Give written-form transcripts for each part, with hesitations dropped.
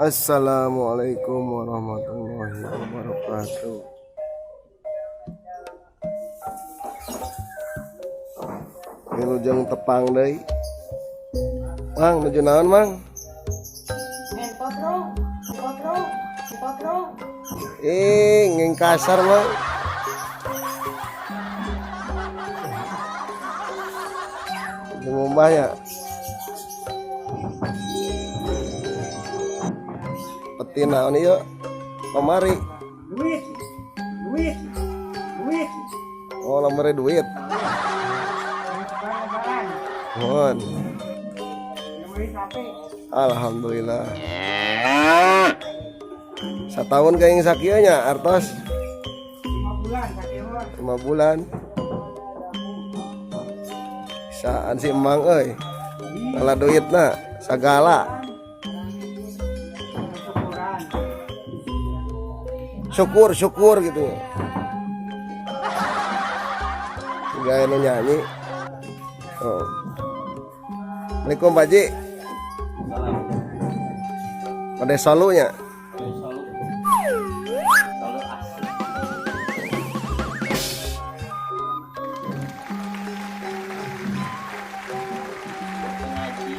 Assalamualaikum warahmatullahi wabarakatuh. Wilujeng tepang deui. Mang, nuju naon, Mang? Main potro, potro, potro. Ih, nging kasar, Mang. Jeung ngumbah ya. Peti naon ieu? Lemari. Duit, duit, duit. Oh, lemari duit. Lebaran. Mohon. Beli sapi. Alhamdulillah. Satahun kayaknya sakieu nya artos. 5 bulan sakieu. 5 bulan. Saan si emang euy. Ngala duitna sagala. Syukuran. Syukur syukur gitu. Gaya nu nyanyi. Oh. Assalamualaikum, Pak Ji. Pada solunya. Solu. Solu asli. Ngaji.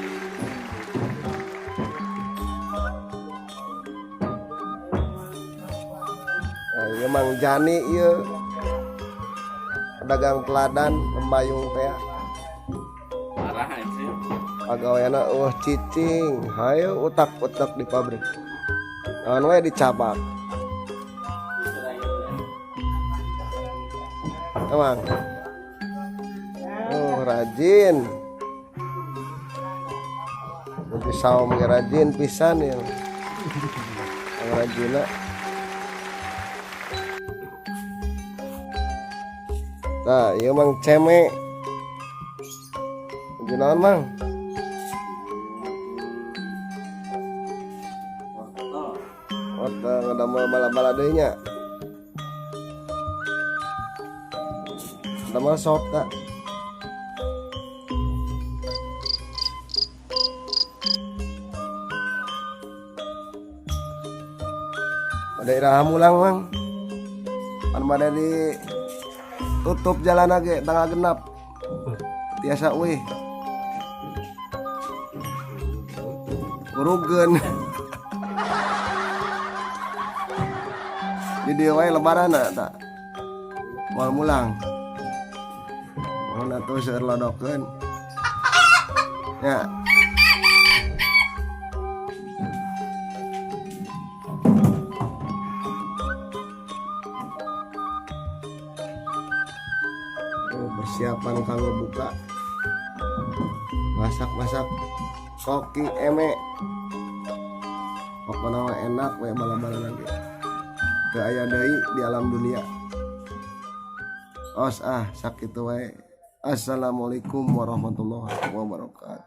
Nah, ieu Mang Jani ieu. Pedagang teladan Lembayung teh. Parah sih. Pagaweana euweuh cicing, hayu utak-utak di pabrik. Naon we dicabak. Emang. Oh, rajin. Lebih saum ge rajin pisan ya. Yang rajinna. Nah, ieu Mang Ceme. Nuju naon, Mang? Wortel. Wortel ngadamel bala-bala deui nya. Damel sop tak. Pada iraha mulang, Mang? Pan bade di tutup jalan ge tanggal genap. Tiasa uih. Urugeun. Di dieu wae lebaran tak. Moal mulang. Mohon atuh seueur lodokeun. Ya. Oh, persiapan kanggo buka. Masak-masak koki eme. Pokokna mah enak we bala-bala lagi. Teu aya deui di alam dunia. Os ah sakitu wae. Assalamualaikum warahmatullahi wabarakatuh.